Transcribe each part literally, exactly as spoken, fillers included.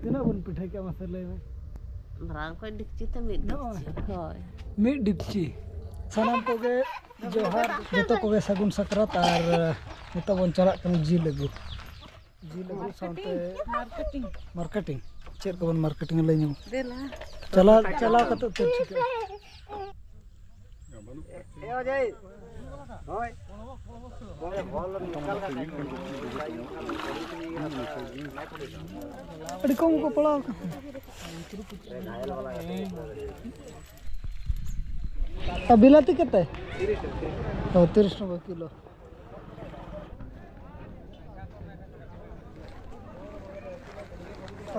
ᱛᱤᱱᱟᱹᱜ ᱵᱚᱱ ᱯᱤᱴᱷᱟᱹ ᱠᱮᱜᱼᱟ, ᱢᱟᱥᱮ ᱞᱟᱹᱭ ᱢᱮ᱾ ᱢᱟᱨᱟᱝ ᱠᱚ ᱰᱮᱠᱪᱤ ᱛᱮ ᱢᱤᱫ ᱱᱚᱜᱼᱚᱭ᱾ ᱰᱮᱠᱪᱤ᱾ ᱦᱳᱭ᱾ ᱢᱤᱫ ᱰᱮᱠᱪᱤ᱾ ᱥᱟᱱᱟᱢ ᱠᱚᱜᱮ ᱡᱚᱦᱟᱨ, ᱡᱚᱛᱚ ᱠᱚᱜᱮ ᱥᱟᱹᱜᱩᱱ ᱥᱟᱠᱨᱟᱛ᱾ ᱟᱨ ᱱᱤᱛᱚᱜ ᱵᱚᱱ ᱪᱟᱞᱟᱜ ᱠᱟᱱᱟ ᱡᱤᱞ ᱟᱹᱜᱩ᱾ ᱡᱤᱞ ᱟᱹᱜᱩ ᱥᱟᱶᱛᱮ ᱢᱟᱨᱠᱮᱴᱤᱝ᱾ ᱪᱮᱫ ᱠᱚᱵᱚᱱ ᱢᱟᱨᱠᱮᱴᱤᱝ ᱞᱟᱹᱭ ᱧᱚᱜ᱾ ᱫᱮᱞᱟ᱾ ᱪᱟᱞᱟᱣ, ᱪᱟᱞᱟᱣ ᱠᱟᱛᱮ ᱪᱮᱫ ᱪᱤᱠᱟᱹᱜᱼᱟ? ᱟᱹᱰᱤ ᱠᱚᱢ ᱠᱚ ᱯᱟᱲᱟᱣ ᱟᱠᱟᱱᱟ᱾ ᱟᱨ ᱵᱤᱞᱟᱹᱛᱤ ᱠᱟᱛᱮ? ᱚ, ᱛᱤᱨᱤᱥ ᱴᱟᱠᱟ ᱠᱤᱞᱳ᱾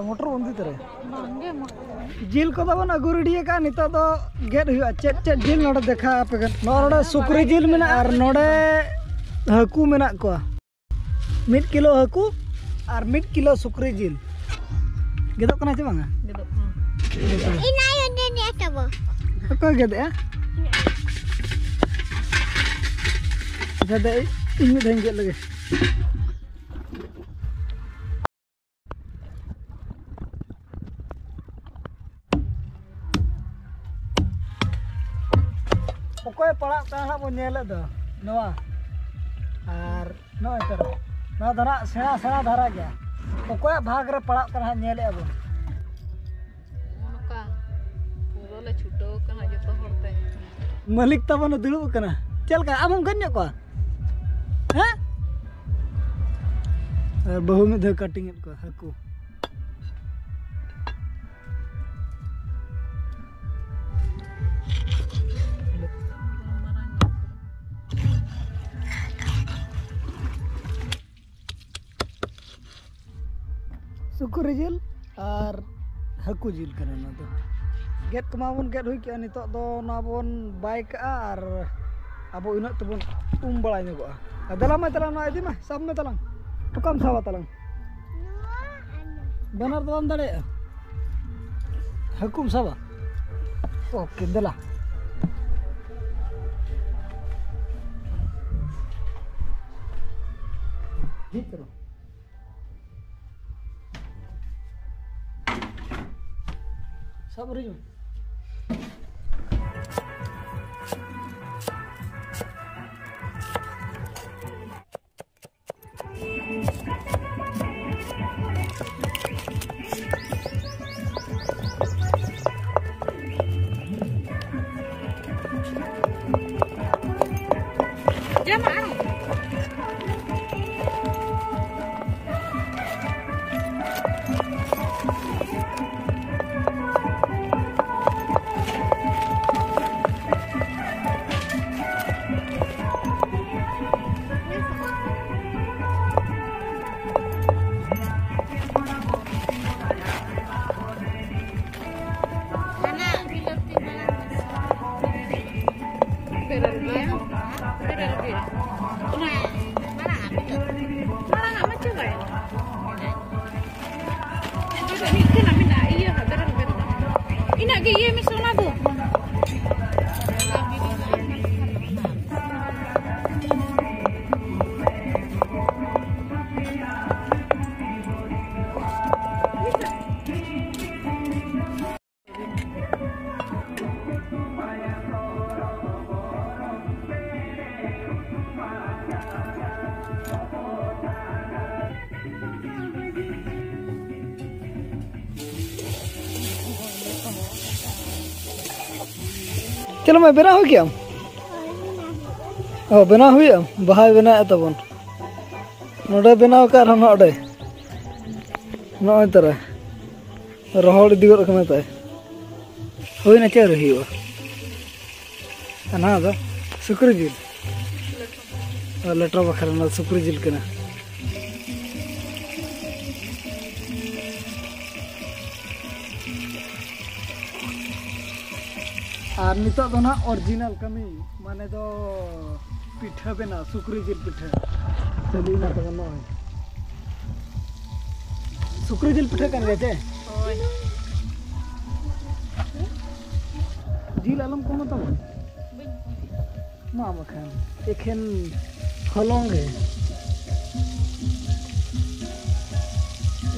ᱢᱚᱴᱚᱨ ᱵᱚᱱᱫᱤ ᱛᱟᱨᱮ᱾ ᱵᱟᱝᱜᱮ, ᱢᱚᱴᱚᱨ ᱵᱟᱝ᱾ ᱡᱤᱞ ᱠᱚᱫᱚ ᱵᱚᱱ ᱟᱹᱜᱩ ᱨᱮᱰᱤ ᱟᱠᱟᱫᱼᱟ, ᱱᱤᱛᱚᱜ ᱫᱚ ᱜᱮᱫ ᱦᱩᱭᱩᱜᱼᱟ᱾ ᱪᱮᱫ ᱪᱮᱫ ᱡᱤᱞ ᱱᱚᱰᱮ ᱫᱮᱠᱷᱟᱣ ᱟᱯᱮ ᱠᱟᱱᱟ᱾ ᱱᱚᱰᱮ ᱥᱩᱠᱨᱤ ᱡᱤᱞ ᱢᱮᱱᱟᱜᱼᱟ ᱟᱨ ᱱᱚᱰᱮ ᱦᱟᱹᱠᱩ ᱢᱮᱱᱟᱜ ᱠᱚᱣᱟ᱾ ᱢᱤᱫ ᱠᱤᱞᱳ ᱦᱟᱹᱠᱩ ᱟᱨ ᱢᱤᱫ ᱠᱤᱞᱳ ᱥᱩᱠᱨᱤ ᱡᱤᱞ᱾ ᱜᱮᱫᱚᱜ ᱠᱟᱱᱟ ᱪᱮ ᱵᱟᱝᱟ? ᱜᱮᱫᱚᱜ ᱠᱟᱱᱟ᱾ ᱤᱧ ᱟᱭᱳ ᱫᱮ ᱫᱮ ᱛᱟᱵᱚ᱾ ᱚᱠᱚᱭ ᱜᱮᱫᱮᱜᱼᱟ? ᱟᱪᱪᱷᱟ, ᱫᱮ, ᱤᱧ ᱢᱤᱫ ᱫᱷᱟᱣ ᱤᱧ ᱜᱮᱫ ᱞᱮᱜᱮ᱾ ᱚᱠᱚᱭ ᱯᱟᱲᱟᱜ ᱠᱟᱱᱟ ᱦᱟᱸᱜ ᱵᱚᱱ ᱧᱮᱞᱮᱫ ᱫᱚ ᱱᱚᱣᱟ, ᱟᱨ ᱱᱚᱜᱼᱚᱭ ᱛᱚᱨᱟ ᱱᱚᱣᱟ ᱫᱚ ᱦᱟᱸᱜ ᱥᱮᱬᱟ ᱥᱮᱬᱟ ᱫᱷᱟᱨᱟ ᱜᱮᱭᱟ᱾ ᱚᱠᱚᱭᱟᱜ ᱵᱷᱟᱜᱽ ᱨᱮ ᱯᱟᱲᱟᱜ ᱠᱟᱱᱟ ᱦᱟᱸᱜ ᱧᱮᱞᱮᱫᱼᱟ ᱵᱚᱱ᱾ ᱱᱚᱜᱼᱚ ᱱᱚᱝᱠᱟ ᱯᱩᱨᱟᱹ ᱞᱮ ᱪᱷᱩᱴᱟᱹᱣ ᱠᱟᱱᱟ ᱡᱚᱛᱚ ᱦᱚᱲ ᱛᱮ᱾ ᱢᱟᱹᱞᱤᱠ ᱛᱟᱵᱚᱱ ᱫᱩᱲᱩᱵ ᱠᱟᱱᱟ᱾ ᱪᱮᱫ ᱞᱮᱠᱟ, ᱟᱢ ᱦᱚᱸᱢ ᱜᱮᱫ ᱧᱚᱜ ᱠᱚᱣᱟ? ᱦᱮᱸ? ᱟᱨ ᱵᱟᱹᱦᱩ ᱢᱤᱫ ᱫᱷᱟᱣ ᱠᱟᱴᱤᱝ ᱮᱫ ᱠᱚᱣᱟ ᱦᱟᱹᱠᱩ᱾ ᱥᱩᱠᱨᱤ ᱡᱤᱞ ᱟᱨ ᱦᱟᱹᱠᱩ ᱡᱤᱞ ᱠᱟᱱᱟ ᱱᱚᱣᱟ ᱫᱚ᱾ ᱜᱮᱫ ᱠᱚᱢᱟ ᱵᱚᱱ ᱜᱮᱫ ᱦᱩᱭ ᱠᱮᱜᱼᱟ, ᱱᱤᱛᱚᱜ ᱫᱚ ᱱᱚᱣᱟ ᱵᱚᱱ ᱵᱟᱭ ᱠᱟᱜᱼᱟ ᱟᱨ ᱟᱵᱚ ᱤᱱᱟᱹᱜ ᱛᱮᱵᱚᱱ ᱩᱢ ᱵᱟᱲᱟ ᱧᱚᱜᱚᱜᱼᱟ᱾ ᱟᱨ ᱫᱮᱞᱟ ᱢᱟ ᱛᱟᱞᱟᱝ ᱱᱚᱣᱟ ᱤᱫᱤ ᱢᱟ, ᱥᱟᱵ ᱢᱮ ᱛᱟᱞᱟᱝ᱾ ᱚᱠᱟᱢ ᱥᱟᱵᱟ ᱛᱟᱞᱟᱝ? ᱵᱟᱱᱟᱨ ᱫᱚ ᱵᱟᱢ ᱫᱟᱲᱮᱭᱟᱜᱼᱟ? ᱦᱟᱹᱠᱩᱢ ᱥᱟᱵᱟ? ᱳᱠᱮ, ᱫᱮᱞᱟ᱾ ᱴᱷᱤᱠ ᱠᱟᱱᱟ᱾ ᱥᱟᱵ ᱨᱮ ᱦᱤᱡᱩᱜ ᱢᱮ᱾ ᱦᱟᱱᱟ ᱵᱤᱞᱟᱹᱛᱤ ᱢᱟᱨᱟᱝ ᱢᱟᱪᱷᱟ᱾ ᱵᱮᱨᱮᱞ ᱜᱮᱭᱟ? ᱵᱮᱨᱮᱞ ᱜᱮᱭᱟ᱾ ᱚᱱᱟ ᱢᱟᱨᱟᱝ ᱟᱜ ᱵᱤᱞᱟᱹᱛᱤ᱾ ᱢᱟᱨᱟᱝ ᱟᱜ ᱢᱟ ᱪᱟᱵᱟᱭᱮᱱᱟ᱾ ᱱᱤᱝᱠᱟᱹᱱᱟᱜ ᱢᱮᱱᱟᱜᱼᱟ, ᱤᱭᱟᱹ ᱦᱟᱸᱜ, ᱵᱮᱨᱮᱞ, ᱵᱮᱨᱮᱞ᱾ ᱤᱱᱟᱹᱜ ᱜᱮ ᱤᱭᱟᱹ ᱢᱮᱥᱮ ᱚᱱᱟ ᱫᱚ᱾ ᱪᱮᱫ ᱢᱟ ᱵᱮᱱᱟᱣ ᱦᱩᱭ ᱠᱮᱜ ᱟᱢ? ᱚ, ᱵᱮᱱᱟᱣ ᱦᱩᱭᱩᱜᱼᱟ, ᱵᱟᱦᱟᱭ ᱵᱮᱱᱟᱣᱮᱫ ᱛᱟᱵᱚᱱ᱾ ᱱᱚᱰᱮ ᱵᱮᱱᱟᱣ ᱟᱠᱟᱫ ᱨᱮᱦᱚᱸ ᱱᱚᱰᱮ ᱱᱚᱜᱼᱚᱭ ᱛᱟᱨᱟ ᱨᱚᱦᱚᱲ ᱤᱫᱤ ᱜᱚᱫ ᱠᱟᱱᱟ ᱛᱟᱭ᱾ ᱦᱩᱭᱱᱟ, ᱪᱮᱫ ᱨᱮ ᱦᱩᱭᱩᱜᱼᱟ? ᱟᱨ ᱱᱚᱣᱟ ᱫᱚ ᱥᱩᱠᱨᱤ ᱡᱤᱞ᱾ ᱟᱨ ᱞᱮᱴᱚ ᱵᱟᱠᱷᱨᱟ ᱱᱚᱣᱟ ᱥᱩᱠᱨᱤ ᱡᱤᱞ ᱠᱟᱱᱟ᱾ ᱟᱨ ᱱᱤᱛᱚᱜ ᱫᱚ ᱱᱟᱦᱟᱜ original ᱠᱟᱹᱢᱤ, ᱢᱟᱱᱮ ᱫᱚ ᱯᱤᱴᱷᱟᱹ ᱵᱮᱱᱟᱣ, ᱥᱩᱠᱨᱤ ᱡᱤᱞ ᱯᱤᱴᱷᱟᱹ᱾ ᱪᱟᱹᱞᱩᱭᱮᱱᱟ ᱛᱟᱵᱚᱱ ᱱᱚᱜᱼᱚᱭ᱾ ᱥᱩᱠᱨᱤ ᱡᱤᱞ ᱯᱤᱴᱷᱟᱹ ᱠᱟᱱ ᱜᱮᱭᱟ ᱪᱮ? ᱦᱳᱭ᱾ ᱡᱤᱞ ᱟᱞᱚᱢ ᱠᱚᱢᱟ ᱛᱟᱵᱚᱱ᱾ ᱵᱟᱹᱧ ᱠᱚᱢᱮᱫᱼᱟ᱾ ᱢᱟ ᱵᱟᱠᱷᱟᱱ ᱮᱠᱷᱮᱱ ᱦᱚᱞᱚᱝ ᱜᱮ᱾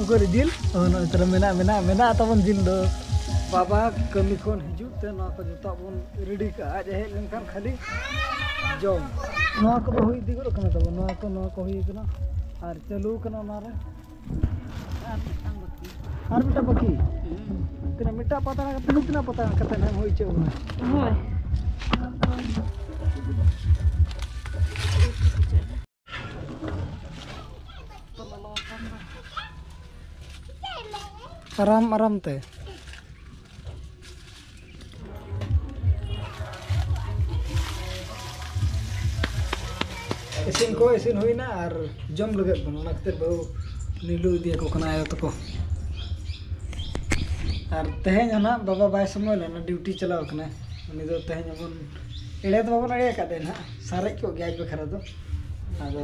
ᱚᱠᱚᱭ ᱨᱮ ᱡᱤᱞ? ᱚ, ᱱᱚᱜᱼᱚᱭ ᱛᱚᱨᱟ ᱢᱮᱱᱟᱜ, ᱢᱮᱱᱟᱜ, ᱢᱮᱱᱟᱜ ᱛᱟᱵᱚᱱ ᱡᱤᱞ ᱫᱚ᱾ ᱵᱟᱵᱟ ᱠᱟᱹᱢᱤ ᱠᱷᱚᱱ ᱦᱤᱡᱩᱜ ᱛᱮ ᱱᱚᱣᱟ ᱠᱚ ᱡᱚᱛᱚᱣᱟᱜ ᱵᱚᱱ ᱨᱮᱰᱤ ᱠᱟᱜᱼᱟ᱾ ᱟᱡ ᱮ ᱦᱮᱡ ᱞᱮᱱᱠᱷᱟᱱ ᱠᱷᱟᱹᱞᱤ ᱡᱚᱢ᱾ ᱱᱚᱣᱟ ᱠᱚᱫᱚ ᱦᱩᱭ ᱤᱫᱤ ᱜᱚᱫ ᱠᱟᱱᱟ ᱛᱟᱵᱚᱱ, ᱱᱚᱣᱟ ᱠᱚ, ᱱᱚᱣᱟ ᱠᱚ ᱦᱩᱭ ᱠᱟᱱᱟ ᱟᱨ ᱪᱟᱹᱞᱩ ᱠᱟᱱᱟ ᱚᱱᱟ ᱨᱮ᱾ ᱟᱨ ᱢᱤᱫᱴᱟᱝ ᱵᱟᱹᱠᱤ᱾ ᱟᱨ ᱢᱤᱫᱴᱟᱝ ᱵᱟᱹᱠᱤ? ᱦᱩᱸ᱾ ᱛᱤᱱᱟᱹᱜ, ᱢᱤᱫᱴᱟᱝ ᱯᱟᱛᱲᱟ ᱠᱟᱛᱮ, ᱛᱤᱱᱟᱹᱜ ᱯᱟᱛᱲᱟ ᱠᱟᱛᱮ ᱱᱟᱜ ᱦᱩᱭ ᱦᱚᱪᱚ ᱵᱚᱱᱟ? ᱦᱳᱭ᱾ ᱟᱨᱟᱢ ᱟᱨᱟᱢ ᱛᱮ᱾ ᱤᱥᱤᱱ ᱠᱚ ᱤᱥᱤᱱ ᱦᱩᱭᱱᱟ ᱟᱨ ᱡᱚᱢ ᱞᱟᱹᱜᱤᱫ ᱵᱚᱱ, ᱚᱱᱟ ᱠᱷᱟᱹᱛᱤᱨ ᱵᱟᱹᱦᱩ ᱱᱤᱞᱩ ᱤᱫᱤᱭᱟᱠᱚ ᱠᱟᱱᱟ ᱟᱭᱳ ᱛᱟᱠᱚ᱾ ᱟᱨ ᱛᱮᱦᱮᱧ ᱦᱚᱸ ᱱᱟᱦᱟᱜ ᱵᱟᱵᱟ ᱵᱟᱭ ᱥᱚᱢᱚᱭ ᱞᱮᱱᱟ, ᱰᱤᱭᱩᱴᱤ ᱪᱟᱞᱟᱣ ᱠᱟᱱᱟᱭ᱾ ᱩᱱᱤ ᱫᱚ ᱛᱮᱦᱮᱧ ᱦᱚᱸᱵᱚᱱ ᱮᱲᱮ ᱫᱚ ᱵᱟᱵᱚᱱ ᱮᱲᱮ ᱟᱠᱟᱫ ᱛᱟᱭᱟ ᱱᱟᱦᱟᱜ, ᱥᱟᱨᱮᱡ ᱠᱚᱜ ᱜᱮᱭᱟ ᱟᱡ ᱵᱟᱠᱷᱨᱟ ᱫᱚ᱾ ᱟᱫᱚ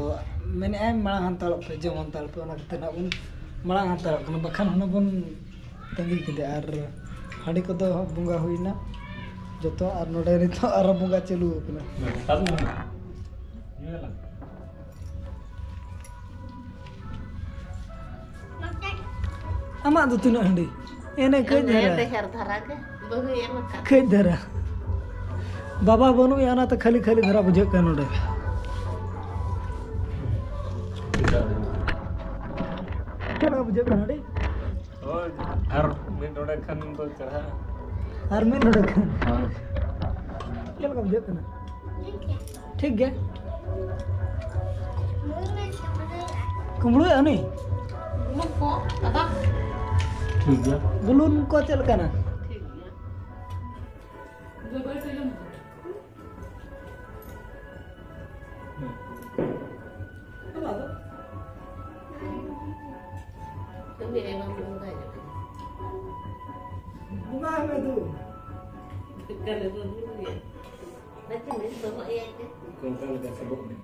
ᱢᱮᱱᱮᱫᱼᱟᱭ ᱢᱟᱲᱟᱝ ᱦᱟᱛᱟᱲᱚᱜ ᱯᱮ, ᱡᱚᱢ ᱦᱟᱛᱟᱲ ᱯᱮ, ᱚᱱᱟ ᱠᱷᱟᱹᱛᱤᱨ ᱱᱟᱦᱟᱜ ᱵᱚᱱ ᱢᱟᱲᱟᱝ ᱦᱟᱛᱟᱲᱚᱜ ᱠᱟᱱᱟ, ᱵᱟᱠᱷᱟᱱ ᱦᱩᱱᱟᱹᱝ ᱵᱚᱱ ᱛᱟᱺᱜᱤ ᱠᱮᱫᱟ᱾ ᱟᱨ ᱦᱟᱺᱰᱤ ᱠᱚᱫᱚ ᱵᱚᱸᱜᱟ ᱦᱩᱭᱱᱟ ᱡᱚᱛᱚ, ᱟᱨ ᱱᱚᱰᱮ ᱱᱤᱛᱚᱜ ᱟᱨᱚ ᱵᱚᱸᱜᱟ ᱪᱟᱹᱞᱩ ᱟᱠᱟᱱᱟ᱾ ᱟᱢᱟᱜ ᱫᱚ ᱛᱤᱱᱟᱹᱜ ᱦᱟᱺᱰᱤ? ᱮᱱᱮ ᱠᱟᱹᱡ ᱫᱷᱟᱨᱟ᱾ ᱰᱷᱮᱨ ᱫᱷᱟᱨᱟ ᱜᱮ ᱵᱟᱹᱦᱩᱭ ᱮᱢ ᱟᱠᱟᱫ᱾ ᱠᱟᱹᱡ ᱫᱷᱟᱨᱟ᱾ ᱵᱟᱵᱟ ᱵᱟᱹᱱᱩᱜ ᱮᱭᱟ, ᱚᱱᱟᱛᱮ ᱠᱷᱟᱹᱞᱤ ᱠᱷᱟᱹᱞᱤ ᱫᱷᱟᱨᱟ ᱵᱩᱡᱷᱟᱹᱜ ᱠᱟᱱᱟ ᱱᱚᱰᱮ᱾ ᱪᱮᱫ ᱞᱮᱠᱟ ᱵᱩᱡᱷᱟᱹᱜ ᱠᱟᱱᱟ ᱦᱟᱺᱰᱤ? ᱦᱳᱭ, ᱟᱨ ᱢᱤᱫ ᱰᱚᱸᱰᱮ ᱠᱷᱟᱱ ᱫᱚ ᱪᱮᱨᱦᱟᱜᱼᱟ᱾ ᱟᱨ ᱢᱤᱫ ᱰᱚᱸᱰᱮ ᱠᱷᱟᱱ᱾ ᱦᱳᱭ᱾ ᱪᱮᱫ ᱞᱮᱠᱟ ᱵᱩᱡᱷᱟᱹᱜ ᱠᱟᱱᱟ? ᱴᱷᱤᱠ ᱜᱮ᱾ ᱠᱩᱢᱵᱽᱲᱩᱭᱮᱫᱼᱟ ᱩᱱᱤ? ᱵᱩᱞᱩᱝ ᱠᱚ ᱟᱫᱟ᱾ ᱴᱷᱤᱠ ᱜᱮᱭᱟ᱾ ᱵᱩᱞᱩᱝ ᱠᱚ ᱪᱮᱫ ᱞᱮᱠᱟᱱᱟ? ᱴᱷᱤᱠ ᱜᱮᱭᱟ᱾ ᱵᱚᱸᱜᱟ ᱢᱮ ᱫᱩ᱾ ᱚᱱᱠᱟ ᱞᱮᱠᱟ ᱥᱟᱵᱚᱜ ᱢᱮ᱾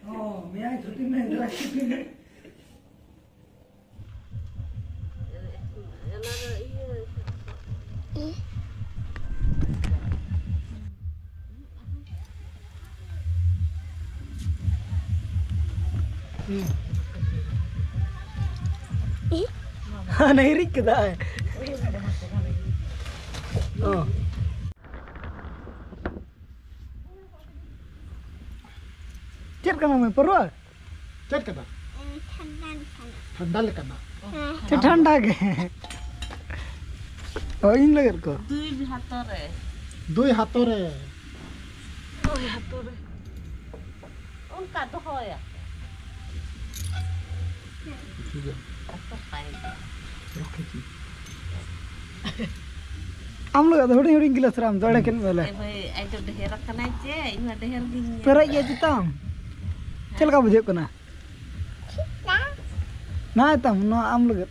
ᱚ, ᱢᱮᱭᱟᱝ ᱪᱷᱩᱴᱤ ᱢᱮ, ᱮᱱᱫᱨᱟ ᱪᱷᱩᱴᱤ ᱢᱮ᱾ ᱦᱟᱱᱮ ᱦᱤᱨᱤᱡ ᱠᱮᱫᱟᱭ᱾ ᱚ᱾ ᱪᱮᱫ ᱠᱟᱱᱟ ᱢᱟᱹᱭ, ᱯᱟᱹᱨᱣᱟᱹ? ᱪᱮᱫ ᱠᱟᱱᱟ? ᱴᱷᱟᱱᱰᱟ ᱞᱮᱠᱟᱱᱟᱜ᱾ ᱪᱮᱫ ᱴᱷᱟᱱᱰᱟ ᱜᱮ? ᱚ, ᱤᱧ ᱞᱟᱹᱜᱤᱫ ᱠᱚ᱾ ᱫᱩᱭ ᱦᱟᱛᱚ ᱨᱮ᱾ ᱫᱩᱭ ᱦᱟᱛᱚ ᱨᱮ᱾ ᱫᱩᱭ ᱦᱟᱛᱚ ᱨᱮ᱾ ᱚᱱᱠᱟ ᱫᱚᱦᱚᱭᱟ᱾ ᱟᱨ ᱛᱚᱯᱟᱭ᱾ ᱟᱢ ᱞᱟᱹᱜᱤᱫ ᱫᱚ ᱦᱩᱰᱤᱧ ᱦᱩᱰᱤᱧ ᱜᱤᱞᱟᱹᱥ ᱨᱮ ᱟᱢ ᱫᱚ ᱮᱲᱮ ᱠᱮᱫ ᱢᱮᱞᱮ᱾ ᱮ ᱵᱷᱟᱹᱭ, ᱟᱡ ᱫᱚ ᱰᱷᱮᱨ ᱟᱠᱟᱱᱟᱭ ᱪᱮ, ᱤᱧ ᱢᱟ ᱰᱷᱮᱨ ᱜᱤᱧ ᱧᱮᱞ ᱯᱮᱨᱮᱡ ᱜᱮᱭᱟ ᱪᱮᱛᱟᱢ᱾ ᱪᱮᱫ ᱞᱮᱠᱟ ᱵᱩᱡᱷᱟᱹᱜ ᱠᱟᱱᱟ? ᱱᱚᱜᱼᱚᱭ ᱛᱟᱢ, ᱱᱚᱣᱟ ᱟᱢ ᱞᱟᱹᱜᱤᱫ᱾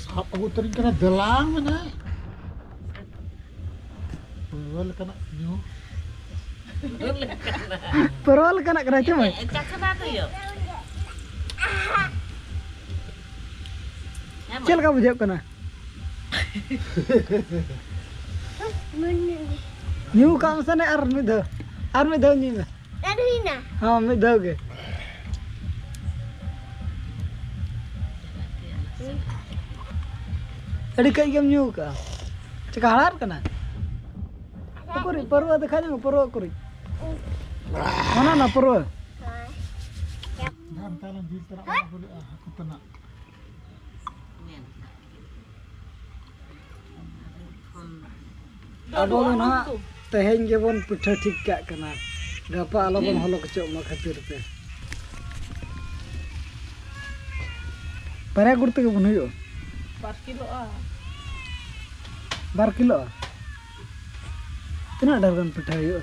ᱥᱟᱵ ᱟᱹᱜᱩ ᱩᱛᱟᱹᱨᱤᱧ ᱠᱟᱱᱟ, ᱫᱮᱞᱟ ᱢᱮᱱᱟ᱾ ᱯᱟᱹᱨᱣᱟᱹ ᱞᱮᱠᱟᱱᱟᱜ ᱧᱩ᱾ ᱯᱟᱹᱨᱣᱟᱹ ᱞᱮᱠᱟᱱᱟᱜ ᱠᱟᱱᱟ ᱪᱮ ᱢᱟᱹᱭ? ᱪᱟᱠᱷᱱᱟ ᱫᱚ ᱭᱳ᱾ ᱪᱮᱫ ᱞᱮᱠᱟ ᱵᱩᱡᱷᱟᱹᱜ ᱠᱟᱱᱟ? ᱧᱩ ᱠᱟᱜ ᱢᱮᱥᱮ ᱱᱮ ᱟᱨ ᱢᱤᱫ ᱫᱷᱟᱣ, ᱟᱨ ᱢᱤᱫ ᱫᱷᱟᱣ ᱧᱩᱭ ᱢᱮ᱾ ᱟᱨ ᱦᱩᱭᱱᱟ᱾ ᱦᱚᱸ, ᱢᱤᱫ ᱫᱷᱟᱣ ᱜᱮ᱾ ᱟᱹᱰᱤ ᱠᱟᱹᱡ ᱜᱮᱢ ᱧᱩ ᱠᱟᱜᱼᱟ᱾ ᱪᱮᱠᱟ ᱦᱟᱲᱟᱨ ᱠᱟᱱᱟ? ᱩᱠᱩᱨᱤᱡ ᱯᱟᱹᱨᱣᱟᱹ ᱫᱮᱠᱷᱟ ᱧᱚᱜ ᱢᱮ, ᱯᱟᱹᱨᱣᱟᱹ ᱩᱠᱩᱨᱤᱡ? ᱚᱱᱟ ᱱᱟ ᱯᱟᱹᱨᱣᱟᱹ᱾ ᱟᱵᱚ ᱫᱚ ᱱᱟᱦᱟᱜ ᱛᱮᱦᱮᱧ ᱜᱮᱵᱚᱱ ᱯᱤᱴᱷᱟᱹ ᱴᱷᱤᱠ ᱠᱟᱜ ᱠᱟᱱᱟ, ᱜᱟᱯᱟ ᱟᱞᱚᱵᱚᱱ ᱦᱚᱞᱚ ᱠᱮᱪᱚᱜ ᱢᱟ ᱠᱷᱟᱹᱛᱤᱨ ᱛᱮ᱾ ᱵᱟᱨᱭᱟ ᱜᱩᱲ ᱛᱮᱜᱮ ᱵᱚᱱ ᱦᱩᱭᱩᱜᱼᱟ᱾ ᱵᱟᱨ ᱠᱤᱞᱳᱜᱼᱟ᱾ ᱵᱟᱨ ᱠᱤᱞᱳᱜᱼᱟ? ᱛᱤᱱᱟᱹᱜ ᱰᱷᱮᱨ ᱜᱟᱱ ᱯᱤᱴᱷᱟᱹ ᱦᱩᱭᱩᱜᱼᱟ?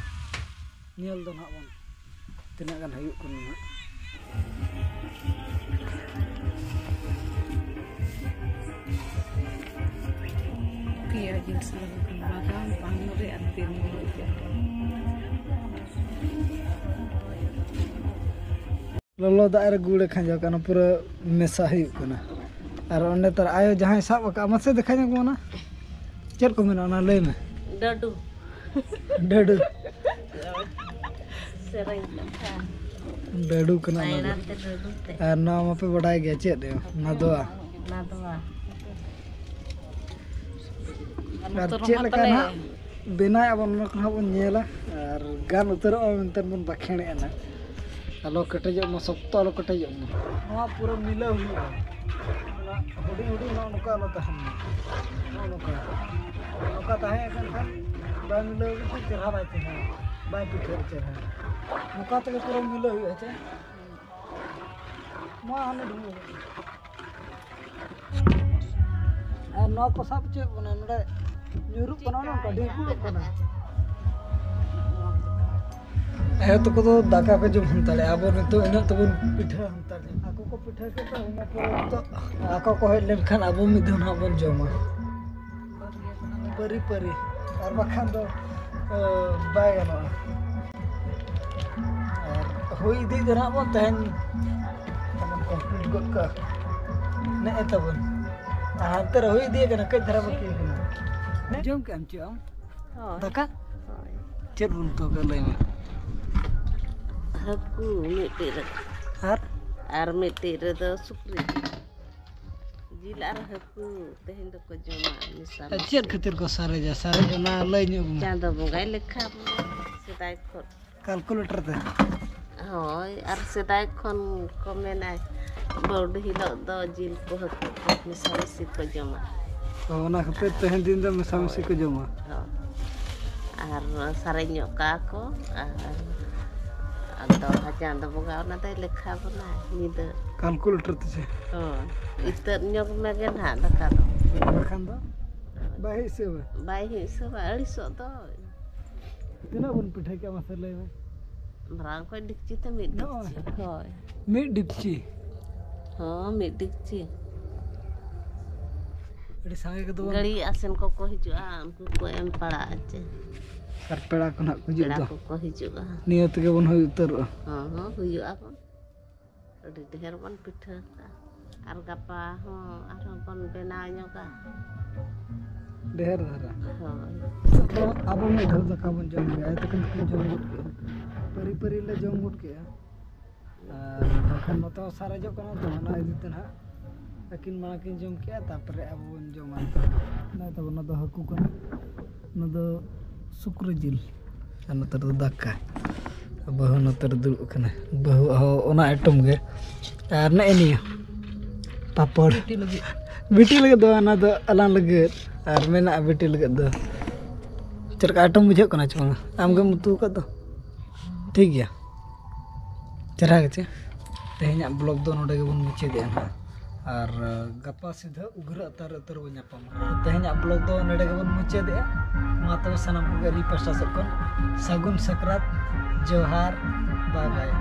ᱧᱮᱞ ᱫᱚ ᱱᱟᱦᱟᱜ ᱵᱚᱱ ᱛᱤᱱᱟᱹᱜ ᱜᱟᱱ ᱦᱩᱭᱩᱜ ᱠᱟᱱᱟ ᱱᱟᱦᱟᱜ᱾ ᱯᱮᱭᱟ ᱡᱤᱱᱤᱥ ᱞᱟᱜᱟᱜ ᱠᱟᱱᱟ, ᱵᱟᱫᱟᱢ, ᱯᱟᱱᱢᱩᱨᱤ ᱟᱨ ᱛᱤᱞᱢᱤᱧ᱾ ᱞᱚᱞᱚ ᱫᱟᱜ ᱨᱮ ᱜᱩᱲ ᱮ ᱠᱷᱟᱸᱡᱚ ᱠᱟᱱᱟ, ᱯᱩᱨᱟᱹ ᱢᱮᱥᱟ ᱦᱩᱭᱩᱜ ᱠᱟᱱᱟ᱾ ᱟᱨ ᱚᱸᱰᱮ ᱛᱟᱨ ᱟᱭᱳ ᱡᱟᱦᱟᱸᱭ ᱥᱟᱵ ᱟᱠᱟᱫᱼᱟ, ᱢᱟᱥᱮ ᱫᱮᱠᱷᱟ ᱧᱚᱜ ᱢᱮ ᱚᱱᱟ᱾ ᱪᱮᱫ ᱠᱚ ᱢᱮᱱᱟ ᱚᱱᱟ ᱞᱟᱹᱭ ᱢᱮ᱾ ᱰᱟᱹᱰᱩ᱾ ᱰᱟᱹᱰᱩ᱾ ᱥᱮᱨᱮᱧ ᱠᱟᱛᱷᱟ᱾ ᱞᱟᱹᱰᱩ ᱠᱟᱱᱟ ᱚᱱᱟ ᱫᱚ᱾ ᱯᱟᱭᱲᱟ ᱛᱮ ᱞᱟᱹᱰᱩ ᱛᱮ᱾ ᱟᱨ ᱱᱚᱣᱟ ᱢᱟᱯᱮ ᱵᱟᱰᱟᱭ ᱜᱮᱭᱟ, ᱪᱮᱫ ᱱᱟᱫᱣᱟ? ᱱᱟᱫᱣᱟ᱾ ᱟᱨ ᱱᱚᱛᱮ ᱪᱮᱫ ᱨᱮᱦᱚᱸ ᱞᱮᱠᱟ ᱛᱟᱞᱮ᱾ ᱱᱟᱦᱟᱜ ᱵᱮᱱᱟᱣ ᱟᱵᱚᱱ, ᱚᱱᱟ ᱠᱚ ᱱᱟᱦᱟᱜ ᱵᱚᱱ ᱧᱮᱞᱟ᱾ ᱟᱨ ᱜᱟᱱ ᱩᱛᱟᱹᱨᱚᱜᱼᱟ ᱢᱮᱱᱛᱮ ᱵᱚᱱ ᱵᱟᱠᱷᱮᱲᱮᱜᱼᱟ ᱱᱟᱦᱟᱜ᱾ ᱟᱞᱚ ᱠᱮᱴᱮᱡᱚᱜ ᱢᱟ, ᱥᱚᱠᱛᱚ ᱟᱞᱚ ᱠᱮᱴᱮᱡᱚᱜ ᱢᱟ᱾ ᱱᱚᱣᱟ ᱯᱩᱨᱟᱹ ᱢᱤᱞᱟᱹᱣ ᱦᱩᱭᱩᱜᱼᱟ᱾ ᱚᱱᱟ ᱦᱩᱰᱤᱧ ᱦᱩᱰᱤᱧ ᱱᱚᱜᱼᱚ ᱱᱚᱝᱠᱟ ᱟᱞᱚ ᱛᱟᱦᱮᱱ ᱢᱟ᱾ ᱱᱚᱜᱼᱚ ᱱᱚᱝᱠᱟ᱾ ᱱᱚᱝᱠᱟ ᱛᱟᱦᱮᱸ ᱠᱷᱟᱱ ᱵᱟᱭ ᱢᱤᱞᱟᱹᱣ ᱞᱮᱱᱠᱷᱟᱱ ᱪᱮᱦᱨᱟ ᱵᱟᱭ ᱛᱟᱦᱮᱱᱟ, ᱵᱟᱭ ᱯᱤᱴᱷᱟᱹᱜᱼᱟ ᱪᱮᱦᱨᱟ᱾ ᱱᱚᱝᱠᱟ ᱛᱮᱜᱮ ᱯᱩᱨᱟᱹ ᱢᱤᱞᱟᱹᱣ ᱦᱩᱭᱩᱜᱼᱟ ᱪᱮ᱾ ᱢᱟ ᱦᱟᱱᱮ ᱰᱷᱩᱸᱜᱟᱹ᱾ ᱟᱨ ᱱᱚᱣᱟ ᱠᱚ ᱥᱟᱵ ᱦᱚᱪᱚᱭᱮᱫ ᱵᱚᱱᱟ, ᱱᱚᱰᱮ ᱧᱩᱨᱩᱜ ᱠᱟᱱᱟ, ᱱᱚᱝᱠᱟ ᱰᱷᱤᱞᱠᱩᱲᱚᱜ ᱠᱟᱱᱟ᱾ ᱟᱭᱳ ᱛᱟᱠᱚ ᱫᱚ ᱫᱟᱠᱟ ᱠᱚ ᱡᱚᱢ ᱦᱟᱱᱛᱟᱲᱮᱜᱼᱟ, ᱟᱵᱚ ᱱᱤᱛᱚᱜ ᱤᱱᱟᱹᱜ ᱛᱮᱵᱚᱱ ᱯᱤᱴᱷᱟᱹ ᱦᱟᱱᱛᱟᱲᱮᱜᱼᱟ᱾ ᱟᱠᱚ ᱠᱚ ᱯᱤᱴᱷᱟᱹ ᱠᱮᱫ ᱫᱚ, ᱤᱱᱟᱹ ᱯᱚᱨᱮ ᱱᱤᱛᱚᱜ ᱟᱠᱚ ᱠᱚ ᱦᱮᱡ ᱞᱮᱱᱠᱷᱟᱱ ᱟᱵᱚ ᱢᱤᱫ ᱫᱷᱟᱣ ᱱᱟᱦᱟᱜ ᱵᱚᱱ ᱡᱚᱢᱟ᱾ ᱯᱟᱹᱨᱤ ᱯᱟᱹᱨᱤ, ᱟᱨ ᱵᱟᱠᱷᱟᱱ ᱫᱚ, ᱮ, ᱵᱟᱭ ᱜᱟᱱᱚᱜᱼᱟ᱾ ᱟᱨ ᱦᱩᱭ ᱤᱫᱤᱜ ᱫᱚ ᱱᱟᱦᱟᱜ ᱵᱚᱱ ᱛᱮᱦᱮᱧ ᱵᱚᱱ complete ᱜᱚᱫ ᱠᱟᱜᱼᱟ᱾ ᱱᱮᱜᱼᱮ ᱛᱟᱵᱚᱱ᱾ ᱟᱨ ᱦᱟᱱᱛᱮ ᱨᱮ ᱦᱩᱭ ᱤᱫᱤᱭ ᱠᱟᱱᱟ, ᱠᱟᱹᱡ ᱫᱷᱟᱨᱟ ᱵᱟᱹᱠᱤ ᱠᱟᱱᱟ᱾ ᱡᱚᱢ ᱠᱮᱜ ᱟᱢ ᱪᱮᱫ ᱟᱢ? ᱦᱳᱭ᱾ ᱫᱟᱠᱟ? ᱦᱳᱭ᱾ ᱪᱮᱫ ᱵᱚᱱ ᱩᱛᱩ ᱠᱟᱜᱼᱟ, ᱞᱟᱹᱭ ᱢᱮ? ᱦᱟᱹᱠᱩ ᱢᱤᱫᱴᱤᱡ ᱨᱮ᱾ ᱟᱨ? ᱟᱨ ᱢᱤᱫᱴᱤᱡ ᱨᱮᱫᱚ ᱥᱩᱠᱨᱤ ᱡᱤᱞ᱾ ᱡᱤᱞ ᱟᱨ ᱦᱟᱹᱠᱩ ᱛᱮᱦᱮᱧ ᱫᱚᱠᱚ ᱡᱚᱢᱟ ᱢᱮᱥᱟ ᱟᱨ ᱢᱤᱥᱤ᱾ ᱪᱮᱫ ᱠᱷᱟᱹᱛᱤᱨ ᱠᱚ ᱥᱟᱨᱮᱡᱟ? ᱥᱟᱨᱮᱡ ᱚᱱᱟ ᱞᱟᱹᱭ ᱧᱚᱜ ᱢᱮ᱾ ᱪᱟᱸᱫᱚ ᱵᱚᱸᱜᱟᱭ ᱞᱮᱠᱷᱟ ᱵᱚᱱᱟ ᱥᱮᱫᱟᱭ ᱠᱷᱚᱱ᱾ Calculator ᱛᱮ? ᱦᱳᱭ, ᱟᱨ ᱥᱮᱫᱟᱭ ᱠᱷᱚᱱ ᱠᱚ ᱢᱮᱱᱟ ᱵᱟᱹᱣᱰᱤ ᱦᱤᱞᱳᱜ ᱫᱚ ᱡᱤᱞ ᱠᱚ ᱦᱟᱹᱠᱩ ᱠᱚ ᱢᱮᱥᱟ ᱢᱤᱥᱤ ᱠᱚ ᱡᱚᱢᱟ᱾ ᱚ, ᱚᱱᱟ ᱠᱷᱟᱹᱛᱤᱨ ᱛᱮᱦᱮᱧ ᱫᱤᱱ ᱫᱚ ᱢᱮᱥᱟ ᱢᱤᱥᱤ ᱠᱚ ᱡᱚᱢᱟ᱾ ᱦᱳᱭ᱾ ᱟᱨ ᱥᱟᱨᱮᱡ ᱧᱚᱜ ᱠᱟᱜᱼᱟ ᱠᱚ, ᱟᱨ ᱟᱫᱚ ᱪᱟᱸᱫᱚ ᱵᱚᱸᱜᱟ ᱚᱱᱟ ᱫᱚᱭ ᱞᱮᱠᱷᱟ ᱵᱚᱱᱟ ᱧᱤᱫᱟᱹ᱾ Calculator ᱛᱮ ᱪᱮ? ᱦᱳᱭ, ᱤᱛᱟᱹᱫ ᱧᱚᱜ ᱢᱮᱜᱮ ᱱᱟᱦᱟᱜ ᱫᱟᱠᱟ ᱫᱚ᱾ ᱵᱟᱠᱷᱟᱱ ᱫᱚ ᱵᱟᱭ ᱦᱤᱥᱟᱹᱵᱟ᱾ ᱵᱟᱭ ᱦᱤᱥᱟᱹᱵᱟ, ᱟᱹᱲᱤᱥᱚᱜ ᱫᱚ᱾ ᱛᱤᱱᱟᱹᱜ ᱵᱚᱱ ᱯᱤᱴᱷᱟᱹ ᱠᱮᱜᱼᱟ, ᱢᱟᱥᱮ ᱞᱟᱹᱭ ᱢᱮ? ᱢᱟᱨᱟᱝ ᱠᱚᱡ ᱰᱮᱠᱪᱤ ᱛᱮ ᱢᱤᱫ ᱱᱚᱜᱼᱚᱭ᱾ ᱰᱮᱠᱪᱤ᱾ ᱦᱳᱭ᱾ ᱢᱤᱫ ᱰᱮᱠᱪᱤ᱾ ᱦᱚᱸ, ᱢᱤᱫ ᱰᱮᱠᱪᱤ᱾ ᱟᱹᱰᱤ ᱥᱟᱸᱜᱮ ᱠᱚᱫᱚ ᱵᱚᱱ ᱜᱟᱹᱲᱤ ᱟᱥᱮᱱ ᱠᱚᱠᱚ ᱦᱤᱡᱩᱜᱼᱟ, ᱩᱱᱠᱩ ᱠᱚ ᱮᱢ ᱯᱟᱲᱟᱜᱼᱟ ᱪᱮ᱾ ᱟᱨ ᱯᱮᱲᱟ ᱠᱚ ᱱᱟᱦᱟᱜ ᱠᱚ ᱦᱤᱡᱩᱜ ᱯᱮᱲᱟ ᱫᱚ᱾ ᱠᱚᱠᱚ ᱦᱤᱡᱩᱜᱼᱟ᱾ ᱱᱤᱭᱟᱹ ᱛᱮᱜᱮ ᱵᱚᱱ ᱦᱩᱭ ᱩᱛᱟᱹᱨᱚᱜᱼᱟ᱾ ᱦᱚᱸ, ᱦᱚᱸ, ᱦᱩᱭᱩᱜᱼᱟ ᱵᱚᱱ᱾ ᱟᱹᱰᱤ ᱰᱷᱮᱨ ᱵᱚᱱ ᱯᱤᱴᱷᱟᱹ ᱠᱟᱜᱼᱟ᱾ ᱟᱨ ᱜᱟᱯᱟ ᱦᱚᱸ ᱟᱨᱦᱚᱸ ᱵᱚᱱ ᱵᱮᱱᱟᱣ ᱧᱚᱜᱟ᱾ ᱰᱷᱮᱨ ᱫᱷᱟᱨᱟ᱾ ᱦᱳᱭ᱾ ᱟᱵᱚ ᱢᱤᱫ ᱫᱷᱟᱣ ᱫᱟᱠᱟ ᱵᱚᱱ ᱡᱚᱢ ᱠᱮᱜᱼᱟ, ᱟᱭᱳ ᱛᱟᱹᱠᱤᱱ ᱫᱚᱠᱤᱱ ᱡᱚᱢ ᱜᱚᱫ ᱠᱮᱜᱼᱟ᱾ ᱯᱟᱹᱨᱤ ᱯᱟᱹᱨᱤ ᱞᱮ ᱡᱚᱢ ᱜᱚᱫ ᱠᱮᱜᱼᱟ᱾ ᱟᱨ ᱵᱟᱠᱷᱟᱱ ᱱᱚᱛᱮ ᱦᱚᱸ ᱥᱟᱨᱮᱡᱚᱜ ᱠᱟᱱᱟ ᱛᱚ, ᱚᱱᱟ ᱤᱫᱤ ᱛᱮ ᱱᱟᱦᱟᱜ ᱟᱹᱠᱤᱱ ᱢᱟᱲᱟᱝ ᱠᱤᱱ ᱡᱚᱢ ᱠᱮᱜᱼᱟ, ᱛᱟᱨᱯᱚᱨᱮ ᱟᱵᱚ ᱵᱚᱱ ᱡᱚᱢᱟ᱾ ᱱᱚᱜᱼᱚᱭ ᱛᱟᱵᱚᱱ, ᱚᱱᱟ ᱫᱚ ᱦᱟᱹᱠᱩ ᱠᱟᱱᱟ, ᱚᱱᱟ ᱫᱚ ᱥᱩᱠᱨᱤ ᱡᱤᱞ, ᱟᱨ ᱱᱚᱛᱮ ᱨᱮᱫᱚ ᱫᱟᱠᱟ᱾ ᱵᱟᱹᱦᱩ ᱱᱚᱛᱮ ᱨᱮ ᱫᱩᱲᱩᱵ ᱠᱟᱱᱟ, ᱵᱟᱹᱦᱩ ᱦᱚᱸ ᱚᱱᱟ ᱟᱭᱴᱮᱢ ᱜᱮ᱾ ᱟᱨ ᱱᱮᱜᱼᱮ ᱱᱤᱭᱟᱹ ᱯᱟᱯᱚᱲ, ᱵᱤᱴᱤ ᱞᱟᱹᱜᱤᱫ᱾ ᱵᱤᱴᱤ ᱞᱟᱹᱜᱤᱫ ᱫᱚ, ᱚᱱᱟ ᱫᱚ ᱟᱞᱟᱝ ᱞᱟᱹᱜᱤᱫ᱾ ᱟᱨ ᱢᱮᱱᱟᱜᱼᱟ ᱵᱤᱴᱤ ᱞᱟᱹᱜᱤᱫ ᱫᱚ᱾ ᱪᱮᱫ ᱞᱮᱠᱟ ᱟᱭᱴᱮᱢ ᱵᱩᱡᱷᱟᱹᱜ ᱠᱟᱱᱟ ᱪᱮ ᱵᱟᱝᱟ? ᱟᱢ ᱜᱮᱢ ᱩᱛᱩ ᱟᱠᱟᱫ ᱫᱚ᱾ ᱴᱷᱤᱠ ᱜᱮᱭᱟ, ᱪᱮᱦᱨᱟ ᱜᱮᱪᱮ? ᱛᱮᱦᱮᱧᱟᱜ ᱵᱞᱚᱜ ᱫᱚ ᱱᱚᱰᱮ ᱜᱮᱵᱚᱱ ᱢᱩᱪᱟᱹᱫᱮᱜᱼᱟ ᱱᱟᱦᱟᱜ, ᱟᱨ ᱜᱟᱯᱟ ᱥᱤᱫᱷᱟᱹ ᱩᱜᱽᱨᱟᱹ ᱩᱛᱟᱹᱨ ᱩᱛᱟᱹᱨ ᱵᱚᱱ ᱧᱟᱯᱟᱢᱟ᱾ ᱛᱮᱦᱮᱧᱟᱜ ᱵᱞᱚᱜ ᱫᱚ ᱱᱚᱰᱮ ᱜᱮᱵᱚᱱ ᱢᱩᱪᱟᱹᱫᱮᱜᱼᱟ᱾ ᱢᱟ ᱛᱚᱵᱮ, ᱥᱟᱱᱟᱢ ᱠᱚᱜᱮ ᱟᱹᱞᱤᱧ ᱯᱟᱥᱴᱟ ᱥᱮᱫ ᱠᱷᱚᱱ ᱥᱟᱹᱜᱩᱱ ᱥᱟᱠᱨᱟᱛ, ᱡᱚᱦᱟᱨ, ᱵᱟᱭ ᱵᱟᱭ᱾